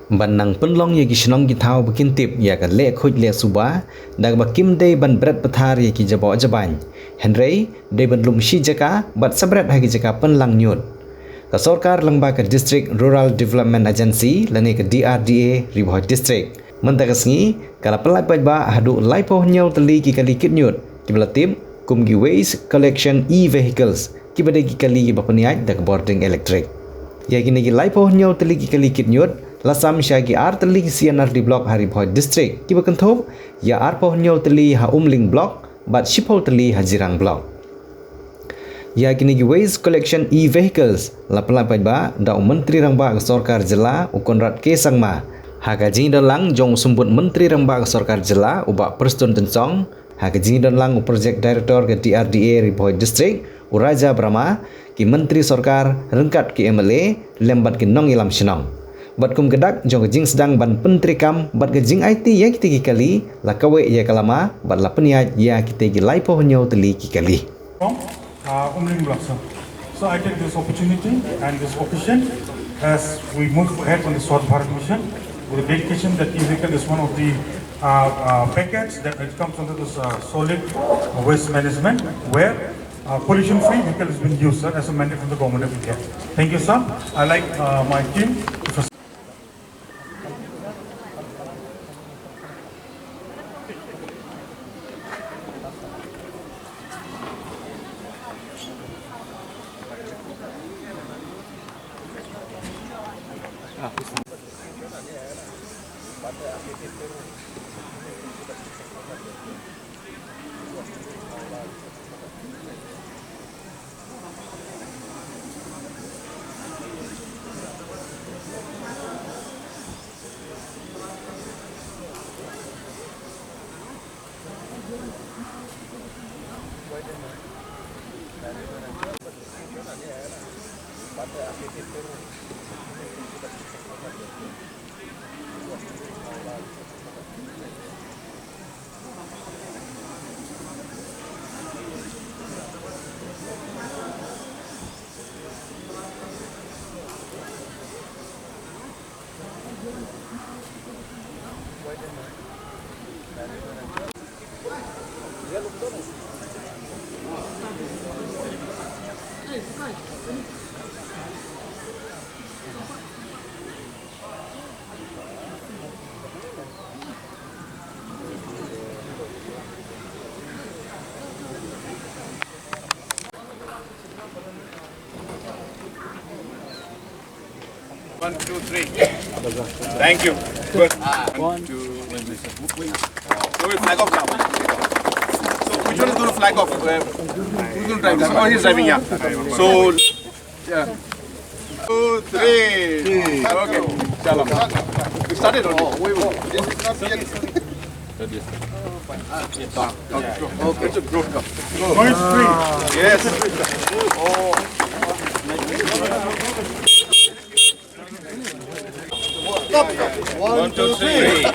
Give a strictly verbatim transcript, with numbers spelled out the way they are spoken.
Ban nang pynlong ïa ki shnong ki thaw ba kin tip ïa ka leh khuid leh suba, da kaba kim dei ban bret pathar ïa ki jaboh jabain. Hynrei, dei ban lum shi jaka, bad sabret ha ki jaka pynlang ñiut. Ka sorkar lyngba ka District Rural Development Agency, lane ka D R D A, Ri Bhoi District. Mynta ka sngi, ka la pynlait paidbah haduh laiphew hynñiew tylli ki kali kit ñiut, kiba la tip, kum ki waste collection e-vehicles, kiba dei ki kali kiba pynïaid da ka bording elektrik. Ïa kine ki laiphew hynñiew tylli ki kali kit ñiut, la sam sha ki ar tylli ki C and R D block ha Ri Bhoi District, kiba kynthup, ïa arphew hynñiew tylli ha Umling block, bad shiphew tylli ha Jirang block. Ïa kine ki waste collection e-vehicles, la pynlait paidbah, da u Myntri Rangbah ka Sorkar Jylla, u Conrad K Sangma. Ha ka jingdon lang, jong u Symbud Myntri Rangbah ka Sorkar Jylla, u Bah Prestone Tynsong, ha ka jingdon lang u Project Director ka D R D A Ri Bhoi District, u Raja Brahma, ki Myntri Sorkar, ryngkat ki M L A, lem bad ki nongïalam shnong. Bad kum ka dak, jong ka jingsdang ban pyntreikam, bad ka jingaiti ïa kitei ki kali, la kawei ïa ka lama, bad la pynïaid ïa kitei ki laiphew hynñiew tylli ki kali. From, uh, Umling Block, sir. So I take this opportunity and this occasion as we move ahead on the Swachh Bharat Mission with the dedication that e-vehicle is one of the, uh, uh, packets that it comes under this, uh, solid waste management where, uh, pollution-free vehicle has been used, sir, as a mandate from the Government of India. Thank you, sir. I like, uh, my team to One, two, three. Thank you. Good. One, two, three. So we'll flag off now. So which one is going to flag off? Uh, who's going to drive this? Oh, he's driving, yeah. So, yeah. Two, three. Okay. Chalo. We started already. Oh, wait, wait. This is not yet. Okay. It's a group cup. Noise free. Yes. Oh. One, two, three.